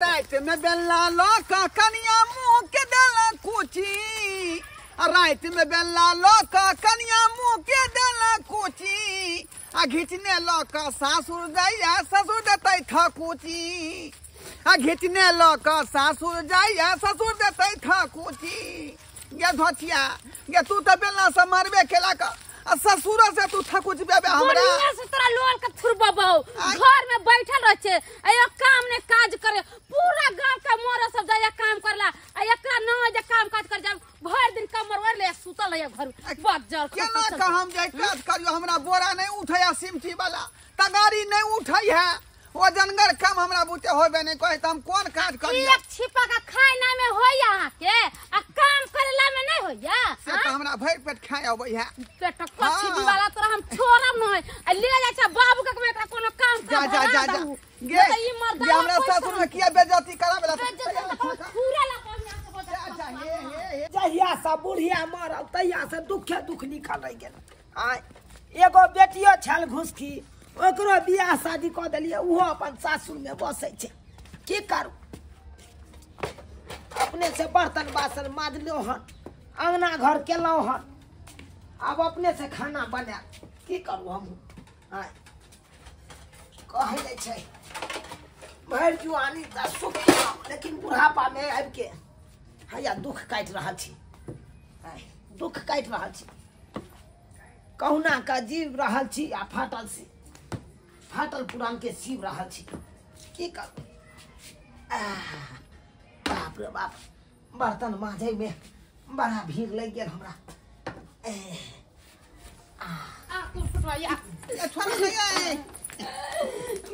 राति में बेला लऽ कऽ कनिया मुँह के देला कुची, राति में बेला लऽ कऽ कनिया मुँह के देला कुची, आ घिचने लऽ कऽ सासुर जाइया ससुर देतै थकुची, आ घिचने लऽ कऽ सासुर जाइया ससुर देतै थकुची। गे धोचिया गे, तू तऽ बेलना से मारबे केला कऽ आ ससुर से तू थकुच बेबे हमरा। बढ़िया से तोरा लोल के थुरबबौ, घर में बैठल रह छे आ एक काम ने काज करे, पूरा गांव के मोर सब जाय काम करला आ एकरा न जे काम काज कर जाब, भर दिन कमर ओढ़ ले सुतल है घर बज्जर। केना के हम जे काज करियो, हमरा बोरा नहीं उठै है, सिमटी वाला तगारी नहीं उठै है, वजनगर काम हमरा बुते होबे नहीं कहे त हम कोन काज करियो। एक छिपा का खाना में होया अहाँ के आ काम करेला में नहीं होया से त हमरा भरि पेट खाय अबै है। पेट कछि वाला तोरा हम छोड़ब नहीं आ ले जाय छ बाबू के एकरा कोनो काम जा जा जा जा गे गे, हमरा ससुर में किया बेइज्जती कराबेला पूरा ला जा हे हे। जहिया से बुढ़िया मरल तहिया से दुखे दुख निकल रहि गेल। आ एगो बेटियो छल घुसकी, ओकरो बियाह शादी कऽ देलियै, ओहो अपन सासुर में बसै छै। की करू, अपने से बर्तन बासन माजलहुँ हन, अङ्गना घर केलहुँ हन, आब अपने से खाना बनायब, की करू हमहूँ। आँय कहै जाइ छै भरि जुआनी तऽ सुख केलहुँ, लेकिन बुढ़ापामे आबिके हैया दुख काटि रहल छी, आँय दुख काटि रहल छी, कहुना कऽ जीव रहल छी आ फाटल से फाटल पुरान के सीब रहल छी। की करू, बाप रे बाप, बर्तन माजै में बड़ा भीड़ लागि गेल हमरा।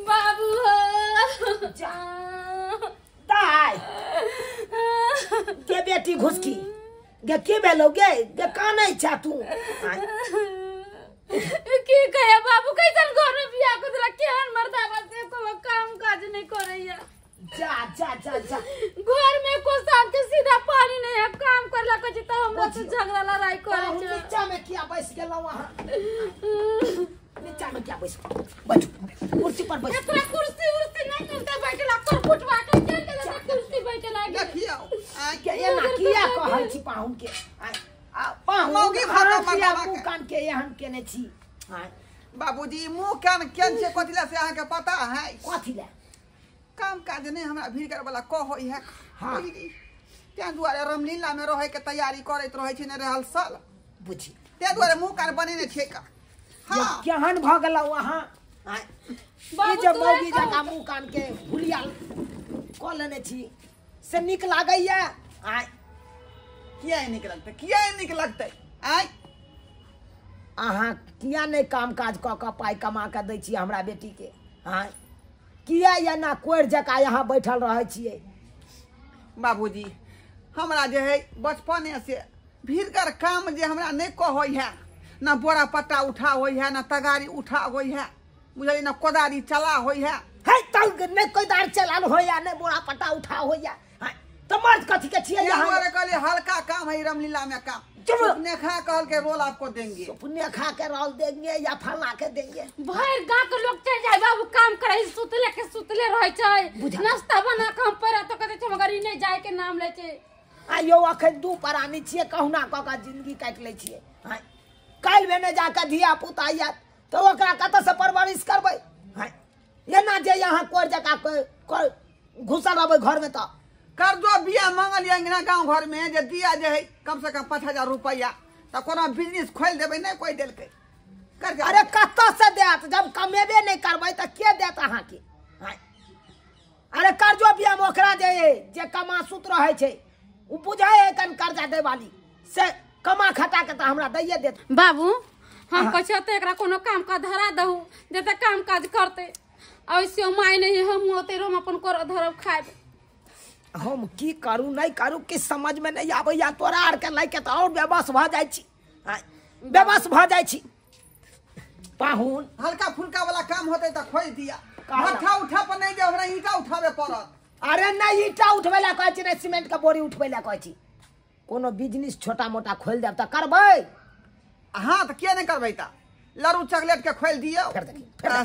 बाबू दाय के बेटी घुसकी गे, की भेलौ गे, गे कानै छा तू? की कहे बाबू, कैसन घर में बियाह कर देला, केहन मर्दावा से कोनो काम काज नहीं करैया। जा जा जा जा, घर में को साग के सीधा पानी नहीं है, काम करला कहै छै त हमरा से झगड़ा लड़ाई करै छै। नीचा में किया बैस गेलौ अहाँ, नीचा में किया बैस, बैठू कुर्सी पर बैठ। एकरा कुर्सी उर्सी नहीं मिलते बैठला, कुरकुटवा के चल गेल कुर्सी बैठला। देखियौ आ के एना किया कहै छी पाहुन के, आ पाहुन मौगी भाता मर्दावा मुँह कान के एहन केने छी। बाबूजी मुँह कान केन छै कथी से अहाँके पता है? कथी ले काम काज नहीं हमरा भीड़ करे वाला कह है। हाँ, तें दुआरे रामलीला में रहे के तैयारी करैत रहै छै ने रहल साल बुझी, तें दुआरे मुँह कान बनेने छै का। हाँ केहन भऽ गेलौ अहाँ, ई जे मौगी जकाँ मुँह कान के भुलिया कऽ लेने छी से नीक लागैया? आँय किया नीक लगतै, किया नीक लगतै? आँय अहाँ किया नहि काम काज कऽ कऽ पाइ कमा कऽ दै छियै हमरा बेटीके? आँय किया एना कोरि जकाँ यहाँ बैठल रहै छियै? बाबूजी हमरा जे है बचपने से भीड़गर काम जे हमरा नहि कहै है, ना बोरा पट्टा उठा होइ है, ना तगारी उठा होइ है, बुझलियै, ना कोदारी चला होइ है। है तब नहि कोदारी चलाल होइया, नहि बोरा पट्टा उठा होइया, तऽ मर्द कथी के छियै? यहाँ कहलियै हल्का काम है रामलीला में काम, सपने खा कहल के रोल आपको देंगे, सपने खा के रोल देंगे या फला के देंगे। भरि गांव के लोग चल जाय बाबू काम करे, सुतले के सुतले रहै छै, नाश्ता बना के हम पर तो कहै छै मगर ई नहि जाय के नाम लै छै। आ यौ अखन दू प्राणी छियै, कहुना कऽ कऽ जिंदगी काटि लै छियै। काल्हि भेने जाके धिया पुता आयत तऽ ओकरा कतऽ से परवरिश करबै? एना जे यहाँ कोरि जकाँ घुसल रहबै घर में तऽ कर्जो बिया मांगल अंगना गाँव घर में जे दिया जे है कम से कम 5000 रुपया तऽ कोनो बिजनेस खोलि देबै, नहि कोइ देलकै। अरे कतऽ से देत, जब कमेबे नहि करबै तऽ के देत अहाँके? अरे कर्जो बिया में ओकरा जे जे कमासुत रहै छै ओ बुझै है कन कर्जा दै वाली से कमा खटा के तऽ हमरा दैये देत। बाबू हम कहै छियै तऽ एकरा कोनो काम काज धरा दहु जते काम काज करतै, ऐसे माय नहीं हम होते हम अपन कर धरब खायब। हम की करू नहीं करू किछु समझ में नहीं आबैया, तोरा आर के लैके तऽ और बेबस भऽ जाइ छी, बेबस भऽ जाइ छी। पाहुन हल्का फुल्का वाला काम होतै तऽ खोजि दिया, भट्ठा उठा पर नहीं जे हमरा ईंटा उठाबे पड़त। अरे नहीं ईंटा उठबै लए कहै छी, नहि सीमेंट के बोरी उठबै लए कहै छी, कोनो बिजनेस छोटा मोटा खोलि देब तऽ करबै? हाँ तऽ किया नहि करबै, तऽ लड़ू चॉकलेट के खोलि दियौ,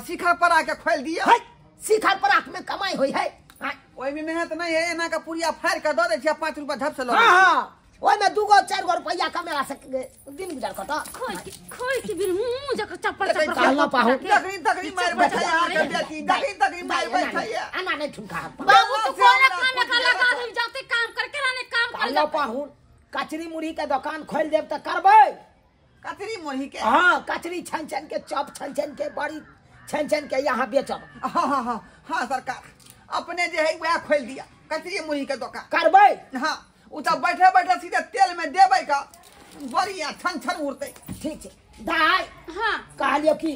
शिखर परा के खोलि दियौ। शिखर परात में कमाई होई है। ओहि में मेहनत नहीं है, एना का पुड़िया फाड़ के दऽ दै छियै 5 रुपया झप से लऽ। हां हां, ओहि में 2 गो 4 गो रुपया कमेला से दिन गुजार कत। खोइ के बिन मुंह जक चप्पल चप्पल कहला पाहु तकरी तकरी मार बैठा यहाँ के बेटी, तकरी तकरी मार बैठा। आना नहीं ठुनका बाबू, तू कोना काम का लगा दे, जाते काम करके ना काम कर। कहला पाहु कचरी मुरही के दुकान खोल देब त करबै। कचरी मुरही के? हां, कचरी छन छन के, चॉप छन छन के, बड़ी छन छन के यहाँ बेचब। हां हां हां हां सरकार, अपने जे है वह खोल दिया कचरी मुरही के दुकान करबै। हां, उ त बैठे बैठे सीधे तेल में देबै का बढ़िया छन छन उड़तै। ठीक छै दाइ। हां, कहलियो कि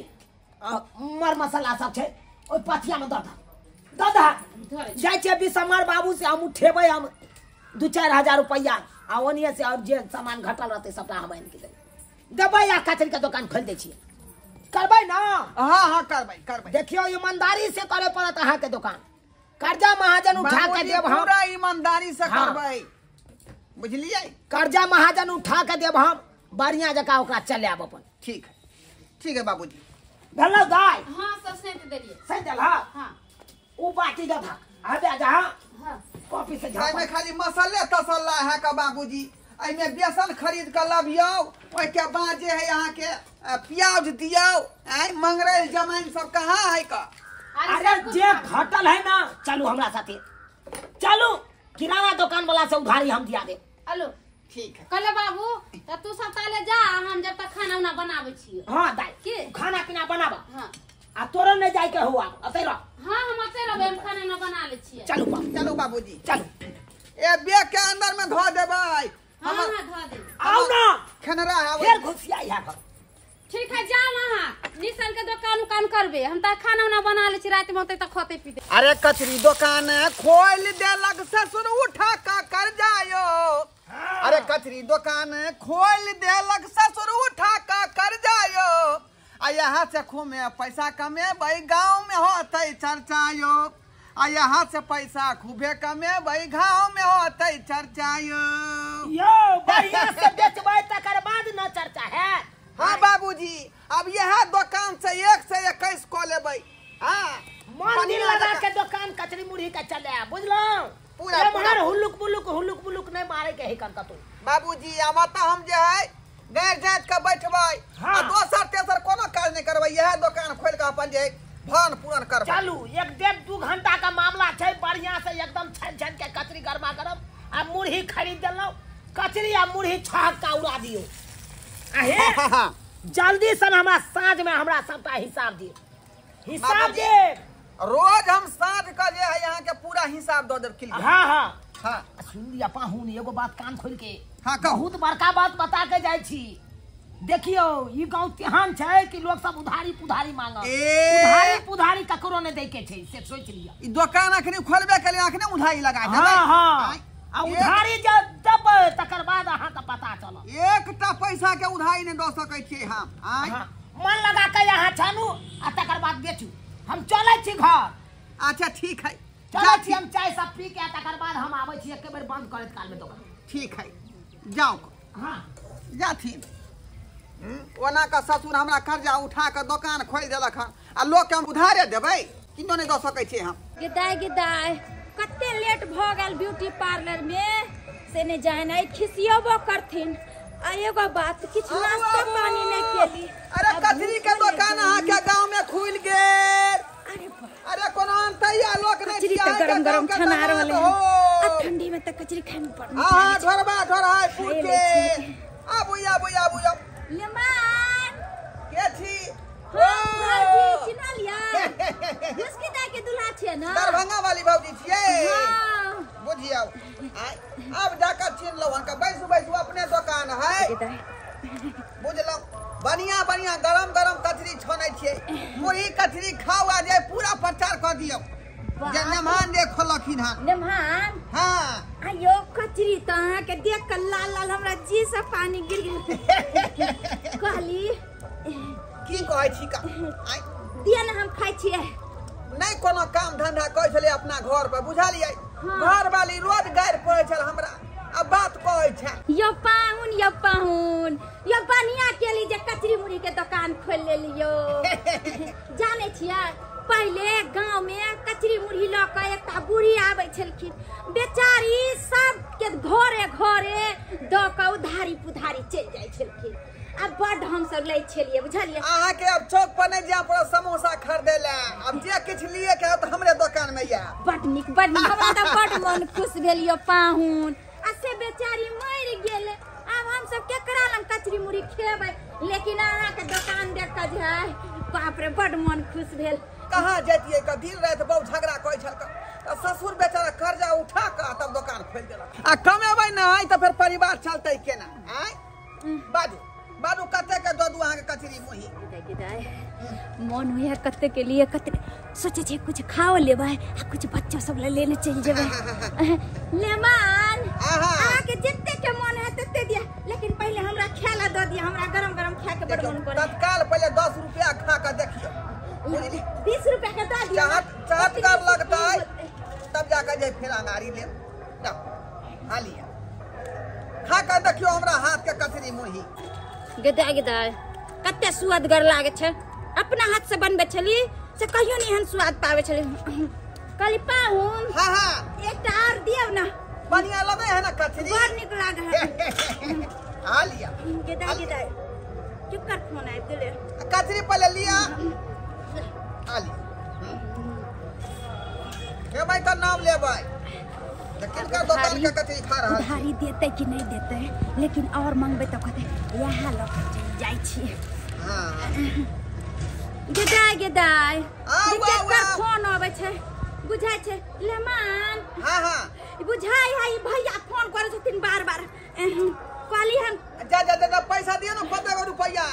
मर मसाला सब छै ओइ पथिया में दऽ दऽ दऽ जाइ छै बिसमर बाबू से हम उठेबै, हम 2-4 हजार रुपया आ ओनिए से और जे सामान घटल रहतै सबटा हम आनि के देबै देबै आ कचरी के दुकान खोलि दै छियै। करबै ना? हां हां करबै करबै। देखियौ ईमानदारी से करे पड़त अहाँके दुकान, कर्जा महाजन उठा के देब हम, पूरा ईमानदारी से करबै, बुझलियै? कर्जा महाजन उठा के देब हम, बढ़िया जकाँ ओकरा चलायब अपन। ठीक है ठीक है बाबूजी। भेलौ दाइ? हां, सब सैंत देलियै। सैंत देलह? हां। उ बाटी दऽ आबे जा। हां, कॉपी से झाप में खाली मसाले तसल्ला है का बाबूजी, एहिमे बेसन खरीद के लबियौ, ओहिके बाद जे है अहाँ के प्याज दियौ, आइ मंगरैल जमाइन सब कहाँ है का? अरे जे घटल है ना, चलू हमरा साथे चलू, किराना दुकान वाला से उधारी हम दिया देब। हेलो ठीक है। कहले बाबू त तू सब ताले जा, हम जब तक खाना उना बनाबै छियै। हां दाइ, के खाना पीना बनाबा। हां, आ तोरो नहीं जाय के हुआ, अतै रह। हां, हम अतै रहबै, हम खाना ना बना ले छियै। चलू बाबू, चलू बाबूजी चलू। ए बैग के अंदर में धो देबै। हां हां धो देबै। आउ ना खेनरा आबै, फेर घुसिया यहाँ घर। ठीक है, जाओ वहां निशान के दुकान उकान करबे, हम त खाना उना बना ले छी, रात में होतै त खते पीते। अरे कचरी दुकान खोल देलक ससुर उठा का कर जायो। अरे कचरी दुकान खोल देलक ससुर उठा का कर जायो, आ यहाँ से खूबे पैसा कमेबै गाँव में होतै चर्चायो, आ यहाँ से पैसा खूबे कमेबै गाँव में होतै चर्चायो। यो बढ़िया से बेचबै तकर बाद न चर्चा है। हाँ बाबूजी, अब यह दुकान से 1 से 21 को लेबै। हाँ, मन दिल लगा के दुकान कचरी मुरही के चले, बुझलौ? पूरा पूरा हुलुक बुलुक हुलुक बुलुक नहीं मारे के है कन तू। बाबूजी हम त हम जे है गैर जात के बैठबै। हाँ। आ दोसर तेसर कोनो काज नहीं करबै, यह दुकान खोल के अपन जे भरण पूरण करबै। चलू, 1-1.5-2 घंटा का मामला छै, बढ़िया से एकदम छन छन के कचरी गरमा गरम आ मुरही खरीद देलौ, कचरी आ मुरही छहक का उड़ा दियो। आहे जल्दी से हमरा साँझ में हमरा सबटा हिसाब दियो, हिसाब दे। रोज हम साँझ के जे है यहाँ के पूरा हिसाब दऽ देब क्लियर। हाँ हाँ हाँ। सुन लिया पाहुन, एगो बात कान खोल के। हाँ कहू। बहुत बड़का बात बता के जाइ छी। देखियो ई गांव तेहन छै कि लोग सब उधारी पुधारी मांगत, उधारी पुधारी ककरो नहीं दै के छै, से सोच लिया। ई दुकान अखनी खोलबे के लिए अखने उधारी लगा देबै। हां हां, आ उधारी जे देबै तकर बाद अहाँ के पता चलत। एकटा पैसा के उधारी नहीं दऽ सकै छियै हम। आय मन लगा के यहाँ छानू आ तकर बाद बेचू। हम चलै छी घर। अच्छा ठीक है, चलै छी हम, चाय सब पी के तकर बाद हम आबै छी, एक बेर बंद करैत काल में दुकान। ठीक है, जाओ। हाँ जाथिन। ओना का ससुर हमरा कर्जा उठा के दुकान खोलि देलक हन आ लोग के हम उधारे देबै, किनो नहीं दऽ सकै छियै हम। गिदाय गिदाय कते लेट भ गेल ब्यूटी पार्लर में, से नहीं जाने आई खिसियबो करथिन। आ एगो बात, किछु नाश्ता पानी नहीं केली। अरे कचरी के दुकान अहाँ के गांव में खुलि गेल। अरे अरे कोनो अंतैया लोक नहीं कचरी त गरम गरम छना रहल है, आ ठंडी में त कचरी खाय में बड़। हां ढोरबा ढोरहाय पुर के आबू आबू आबू आबू। लेमान के छी? हां भौजी चिन्ह लिया, बिस्की दाई के दूल्हा छियै ना, दरभंगा वाली भौजी छियै। हां बुझियौ, अब जाकर चिन्ह लो हनका। बैसू बैसू, अपने दुकान है, बुझलौ? बढ़िया बढ़िया गरम गरम कचरी छनै छियै, मुरही कचरी खाउ आ जे पूरा प्रचार कऽ दियौ जे नेमान जे खोलखिन हन। नेमान? हां। आयो कचरी त अहाँ के देख के लाल लाल हमरा जी से पानी गिर गेल। कहली की कहै छी का? दिया ना हम खाइ छियै। नहीं कोनो काम धंधा करै छलै अपना घर पर, बुझलियै? घर वाली रोज गारि पड़ै छल हमरा, अब बात कहै छै। यो पाहुन, यो पाहुन, यो बढ़िया केली जे कचरी मुरही के दुकान खोल लेलियो। जानै छियै पहिले गांव में कचरी मुरही ल के एकटा बूढ़ी आबै छलखिन बेचारी सबके घरे घरे द के उधारी पुधारी चलि जाइ छलखिन। अब बड हम सब लै छलियै बुझलियै। अहाँ के अब चौक पर नहीं जाय पड़त समोसा खरीदे ला, अब जे किछ लिए के त हमरे दुकान में या। बड नीक बड नीक, हमरा त बड मन खुश भेल यो पाहुन। आ से बेचारी मरि गेल, अब हम सब केकरा लग कचरी मुरही खेबै, लेकिन अहाँ के दुकान देख के जे है बाप रे बड मन खुश भेल। कहाँ जैतियै क दिन राति बहु झगड़ा करै छल त ससुर बेचारा कर्जा उठा के तब दुकान खोलि देलक। आ कमेबै नहि त फेर परिवार चलतै केना? आँय बाजू बाजू कते के दऽ दू अहाँ के कचरी मुरही? मन होइया कते के लिए कते सोचे छे कुछ खाओ लेबै आ कुछ बच्चा सब ले लेने चलि जेबै। लेमान अहाँ के जते के मन है तते दिया, लेकिन पहले हमरा खाला दऽ दिया, हमरा गरम गरम खाए के बड़ मन करे। तत्काल पहले 10 रुपया खा के देखियो, 20 रुपया के दऽ दिया। चाहत कर लगतै तब जाके जे फेर अंगारी लेब। खा लिया, खा के देखियो हमरा हाथ के कचरी मुरही। गदा गदा कते सुअदगर लागे छै, अपना हाथ से बनबै छली से कहियो नहीं एहन स्वाद पाबै छली। कहली पाहुन हां हां एकटा आर दियौ ना, बढ़िया लगे है ना कचरी, बड़ नीक लागे है। आ लिया गदा गदा केकर फोन आबि गेलै? कचरी पहले लिया, आ लिया। खेबै त नाम लेबै, किनकर दुकान के कचरी खा रहल? उधारी देतै कि नहीं देतै, लेकिन और मंगबै त कहतै इएह लऽ के चलि जाइ छी। गेदाय गेदाय केकर फोन अबै छै बुझाइ छै लेमान? हां हां बुझाइ है ई भैया फोन करै छथिन बार बार। कहली हम जा जा जा पैसा दियौ ने 15 रुपैया,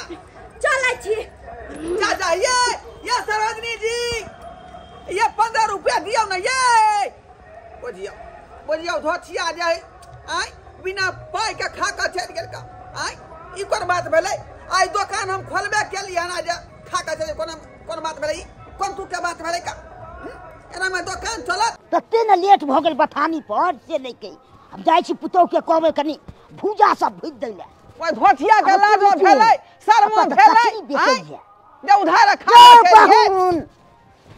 चलै छी। जा जा ये सरोजनी जी ये 15 रुपया दियौ ने, ये बुझियौ बुझियौ धोथिया जाय आय बिना पाइ के खा के चलि गेल का। आय ई कोन बात भेलै? आइ दोकान हम खोलबे केलियै हन, जे खा के चलि कोन कोन बात भेलै? कोन तू के बात भेलै का? एना में दोकान चलत? तते ने लेट भऽ गेल बथानी पर से नहि कहि। हम जाइ छी पुतोह के कहबै कनि भूजा सब भुजि दै लए। ओहि धोथिया के लाजो भेलै शर्मो भेलै जे उधार खा के पाहुन।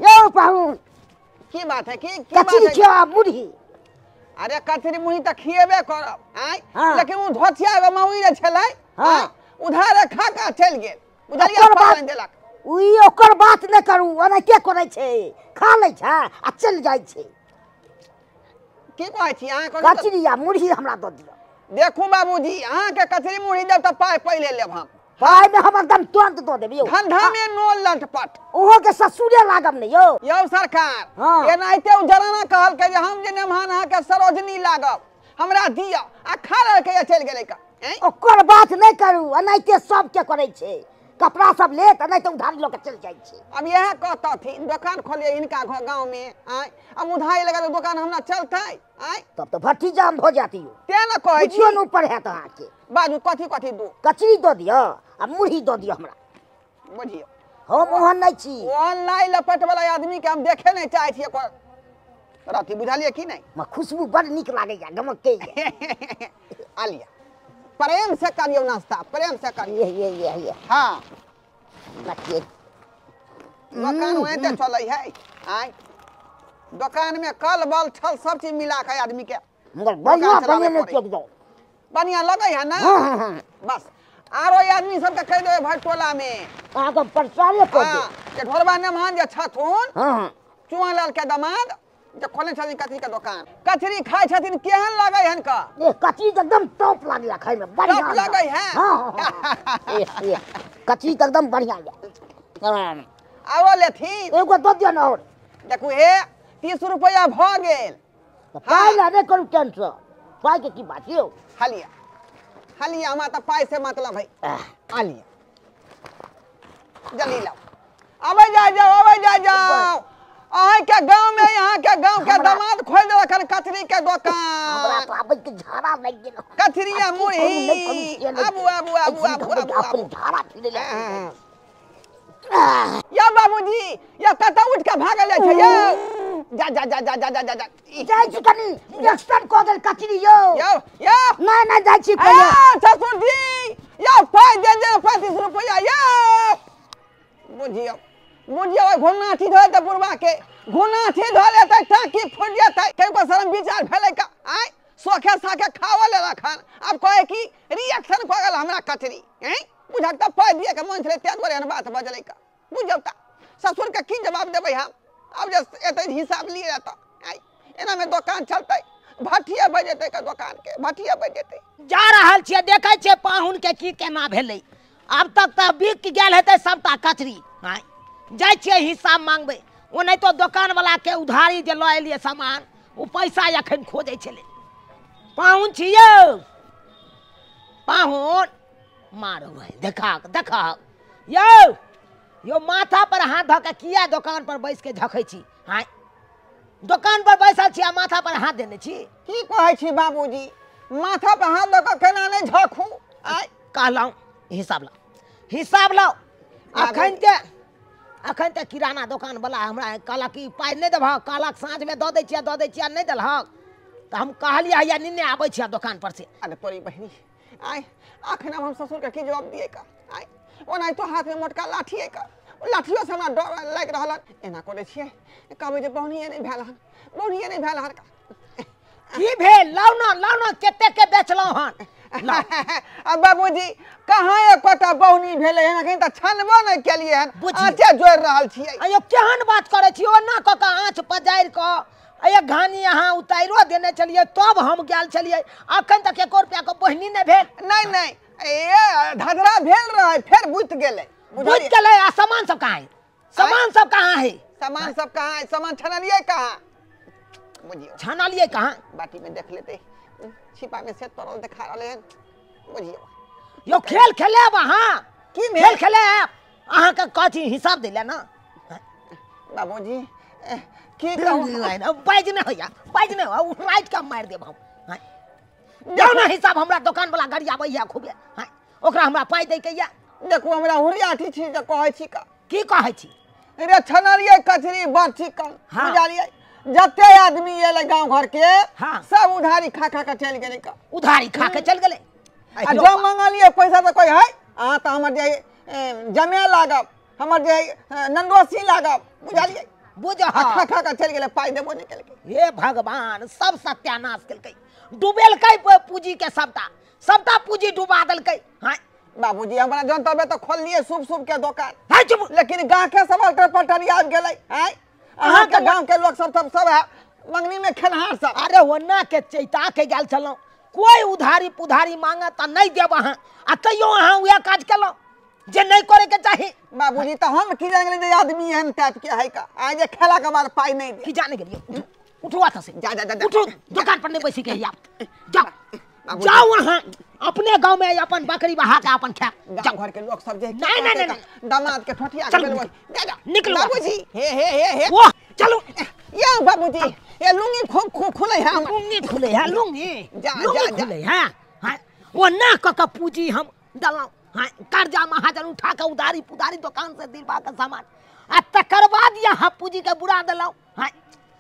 यौ पाहुन की बात है? की बात कचरी है? खिया मुरही। अरे कचरी मुरही त खिएबे करब आँय, लेकिन उ धोथिया एगो मौगी जे छलै उधार खा के चलि गेल, उधारिया पाइ देलक। ई ओकर बात नहि करू, ओनाहिते करै छै, खा लै छै आ चलि जाइ छै। की कहै छी अहाँ? कचरी आ मुरही हमरा दऽ दिअ। देखू बाबूजी अहाँके कचरी मुरही देब तऽ पाइ पहिले लेब हम। पाइ मे हम एकदम तुरंत दऽ देब यौ। धंधा में नो लटपट। ओहो के ससुरे लागब ने यौ। यौ सरकार एनाहिते उ जराना कहलकै जे हम जे नेमहान अहाँके सरोजनी लागब हमरा दिअ, आ खा लेलकै चलि गेलै का। ओकर बात नहि करू, एनाहिते सबके करै छै, कपड़ा सब लेत एनाहिते उधारी लऽ के चलि जाइ छै। अब इएह कहतथिन दोकान खोलियै हिनका गाँव में आँय, अब उधारी लगा दोकान हमरा चलतै आँय, तब तऽ भट्ठी जाम भऽ जायत यौ। तें ने कहै छी ने ऊपर हैत अहाँके। बाजू कथी कथी दू? कचरी दऽ दिअ आ मुरही दऽ दिअ हमरा। बुझियौ हम ओहन नहि छी, ओहन लाइ लपट वाला आदमी के हम देखे नहि चाहै छियै ओकर रथी, बुझलियै कि नहि? खुशबू बड़ नीक लागैया, गमकै आ लिअ प्रेम से करियौ नाश्ता, प्रेम से करियौ। ये ये ये हाँ दोकान ओनाहिते चलै है आँय, दोकान में कल बल छल सब चीज मिला के आदमी के मगर बढ़िया बनेने छी एकदम, बढ़िया लगै है ना? बस आरो आदमी सबके कहि देबै भरि टोला में अहाँके प्रचारे कऽ देब जे ढोरबा नेमहान जे छथुन चुआलाल के दमाद जे खोलने छथिन कचरी के दोकान, कचरी खाइ छथिन केहन लगै हन का? ए कचरी तऽ एकदम टॉप लागैया खाइ में, बढ़िया टॉप लगै है। हां हां कचरी तऽ एकदम बढ़िया या। आरो लेथिन एगो दऽ दिअ ने और। देखू हे 30 रुपया भऽ गेल। पाइ लए नहि करू टेंशन, पाइ के की बात यौ। हलिया हलिया हमरा तऽ पाइ से मतलब है। आ लिया जल्दी लाओ, अबै जाय जाओ अबै जाय जाओ। अहाँ के गांव में यहाँ के गांव के दामाद खोल देलक हन कचरी के दोकान। हमरा तऽ आबै के झाड़ा लागि गेल। कचरी आ मुरही आबू आबू आबू आबू आबू झाड़ा फिरे ले। या बाबूजी या कतऽ उठ के भागल जाइ छै यौ? जा जा जा जा जा जा जा जाइ छी कनी इंजेक्शन कऽ देल कचरी यौ। यौ यौ नहि नहि जाइ छी पहिले। ससुर जी यौ पाइ दे दे 35 रुपैआ यौ। बुझियौ बुझियौ घुनाठी धऽ लेतै बुढ़बा के, घुनाठी धऽ लेतै टाँकी फुटि जेतै। कहियो शरम विचार भेलै का? आँय सोखे साखे खावऽ लेलक हन, आब कहै कि रिएक्शन भऽ गेल हमरा कचरी। आँय बुझक तऽ पाइ दिअ के मन छलै ताहि दुआरे एहन बात बजलै का। बुझियौ तऽ ससुरके की जवाब देबै हम? आब जे एतै हिसाब लिए तऽ आँय एनामे दोकान चलतै, भट्ठिए बजि जेतै का दोकान के, भट्ठिए बजि जेतै। जा रहल छियै, देखै छियै पाहुन के की केना भेलै। आब तक तऽ बिक गेल हेतै सबटा कचरी। आँय जाइ छियै हिसाब मांगबै, ओनाहितो दोकानवला के उधारी जे लऽ एलियै सामान, ओ पैसा एखन खोजै छलै। पाहुन छी यौ, पाहुन मारू भाइ, देखा देखा यौ, यौ माथा पर हाथ धऽ के किया दोकान पर बैस के झखै छी? आँय दोकान पर बैसल छी आ माथा पर हाथ देने छी? की कहै छी बाबूजी, माथा पर हाथ दऽ कऽ केना नहि झखू? आँय कहलहुँ हिसाब लाउ, हिसाब लाउ। अखन ते अखन ते किराना दोकान वाला हमरा कहलक कि पाइ नहि देबहक, कहलक साँझमे दऽ दै छियै, दऽ दै छियै, नहि देलहक तऽ हम कहलियै हैया निन्ने आबै छियै दोकान पर से। अरे तोरी बहिनी, आँय अखन आब हम ससुरके की जवाब दियै का? आँय ओनाहितो हाथमे मोटका लाठी अइ का, लाठियोसँ हमरा डर लागि रहल हन। एना करै छियै कहबै जे बौनिए नहि भेल हन, बौनिए नहि भेल हन। की भेल? लाउ ने, लाउ ने, कतेक के बेचलहुँ हन? आ बाबूजी कहाँ एकोटा बौनी भेलै हन? एखन तऽ छनबो नहि केलियै हन, आँचे जोड़ि रहल छियै। अयो केहन बात करै छी? ओना कऽ कऽ आँच पजारि कऽ एक घानी अहाँ उतारियो देने छलियै तब हम गेल छलियै, अखन तक एको रुपैआके बहिनी नहि भेल। नहि नहि, ए धधरा भेल रहै, फेर बुझि गेलै, बुझि गेलै। आ सामान सब कहाँ है? सामान सब कहाँ है? सामान सब कहाँ है? सामान छनलियै कहाँ? बुझियौ छनलियै कहाँ? बाटी में देख लेते, छिपा में से तरल देखा रहलै हन। बुझियौ यौ खेल खेलेब अहाँ? की खेल खेलेब? अहाँके कथी हिसाब दै ना बाबूजी? की कहू, बाजि नहि होइया, बाजि नहि होइया, राति के मारि देब हम। जाउ ने हिसाब, हमरा दोकान वाला गाड़ी आबैया खूबे, ओकरा हमरा पाइ दैके या। देखू हमरा हुरियाठी छी जे कहै छी का। की कहै छी? रे छनलियै कचरी बड़ चिकन, बुझलियै? जते आदमी एलै गाँव घर के सब उधारी खा खा के चलि गेलै का। उधारी खा के चलि गेलै? आ जब मंगलियै पैसा तऽ कोइ है अहाँ तऽ हमर जे जमे लागब, हमर जे नन्दोसी लागब, बुझलियै? बुझ खा खा के चलि गेलै, पाइ देबो नहि केलकै। हे भगवान, सब सत्यानाश केलकै, डुबेलकै पूंजी के, सबटा सबटा पूंजी डुबा देलकै। हाँ बाबूजी हमरा जनतबे तऽ खोललियै शुभ शुभ के दोकान, लेकिन गाँव सब अल्टर पल्टर आबि गेलै। आँय अहाँके गाँव के लोक सब सब सब है मंगनी में खेनहार सब। अरे ओना के चैता के गेल छलहुँ, कोई उधारी पुधारी मांगत तऽ नहि देब अहाँ, आ तैयो अहाँ वएह काज केलहुँ जे नहि करे के चाही। बाबूजी तऽ हम की जानि गेलियै जे आदमी एहन टाइप के है का, आइ जे खेला के बाद पाइ नहि दे। की जाने गेलियै? उठू अतऽ से, जा जा जा, उठू, दोकान पर नहि बैसी के आब, जाओ जाओ अहाँ अपने गाँव में अपन बकरी बहा के अपन खायब। गाँव घर के लोक सब जे नहीं नहीं नहीं, दामाद के ठोठिया के बेलबै। जा जा निकलो बाबूजी, हे हे हे हे वो चलो या बाबूजी, ये लुंगी खूब खुले है, लुंगी खुले है, लुंगी जा जा खुले है। हां वो ना क क पूंजी हम दलौ, हां कर्जा महाजन उठा के उधारी पुधारी दुकान से दिलवा के सामान, आ तकर बाद यहाँ पूंजी के बुरा दलौ। हां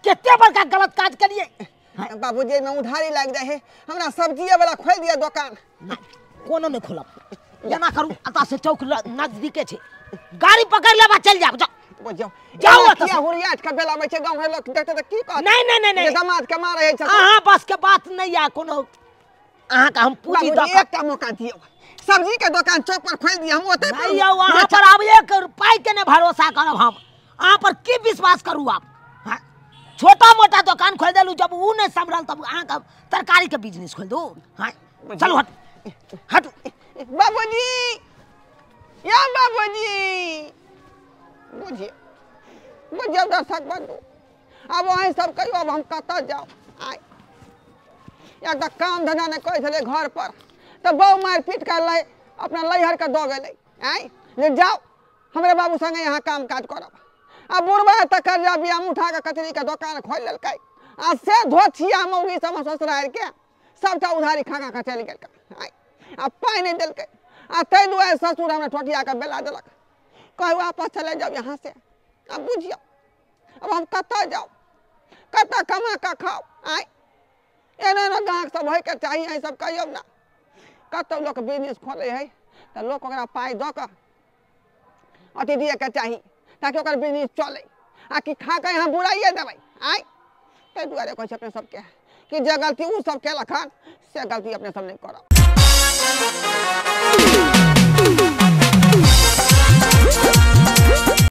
कते बड़का गलत काज करिए बाबूजी, में उधारी लागि जाइ है हमरा, सब्जिए वाला खोलि दिअ दोकान। कोनो नहि खोलब, एना करू एतऽ से चौक नजदीके छै, गाड़ी पकड़ि लेब आ चलि जायब। जाउ बुझियौ, जाउ एतऽ किया हुरियाट के बेलाबै छै गाँव घर लोक देखतै तऽ की कहत? नहि नहि नहि नहि, दामाद के मारै छै। अहाँ बस के बात नहि या कोनो, अहाँके हम पूंजी दऽ बाबूजी एकटा मौका दियौ, सब्जी के दोकान चौक पर खोलि दिअ, हम ओतै नहि यौ। अहाँ पर आब एक पाइ के नहि भरोसा करब हम, अहाँ पर की विश्वास करू? आप छोटा मोटा दोकान खोल देलू, जब ऊ नहीं सम्हरल तब अहाँके तरकारी के बिजनेस खोल दू। हाँ चलू हट हट। बाबूजी या बाबूजी, बुझियौ बुझियौ दर्शक बंधु, आब अहीं सब कहियौ आब हम कतऽ जाउ? आइ या तऽ काम धंधा नहि करै छलै घर पर, तऽ बहु मारि पीट कऽ लै अपना लैहर के दऽ गेलै। आँय ले जाउ हमरे बाबू संगे यहाँ काम काज करब। आ बुढ़बा तऽ कर्जा बियाम उठा कऽ कचरी के दोकान खोलि लेलकै, आ से धोछिया मौगी सब ससुरारि के सबटा उधारी खा खा कऽ चलि गेल। आँय आ पाइ नहि देलकै, आ ताहि दुआरे ससुर हमरा ठोठिया कऽ बेला देलक, कहै वापस चले जाउ यहाँ से। आब बुझियौ अब हम कतऽ जाउ, कतऽ कमा कऽ खाउ? आँय एना एना गाहक सब होइके चाही, अहीं सब कहियौ ने। कतौ लोक बिजनेस खोलै है तऽ लोक ओकरा पाइ दऽ कऽ अथी दियके चाही, ताकि ओकर बिजनेस चले आ कि खा के यहाँ बुराइए देबै। आय ताहि दुआरे कहै छी अपने सबके कि जे गलती ओ सब केलक हन से गलती अपने सब नहि करब।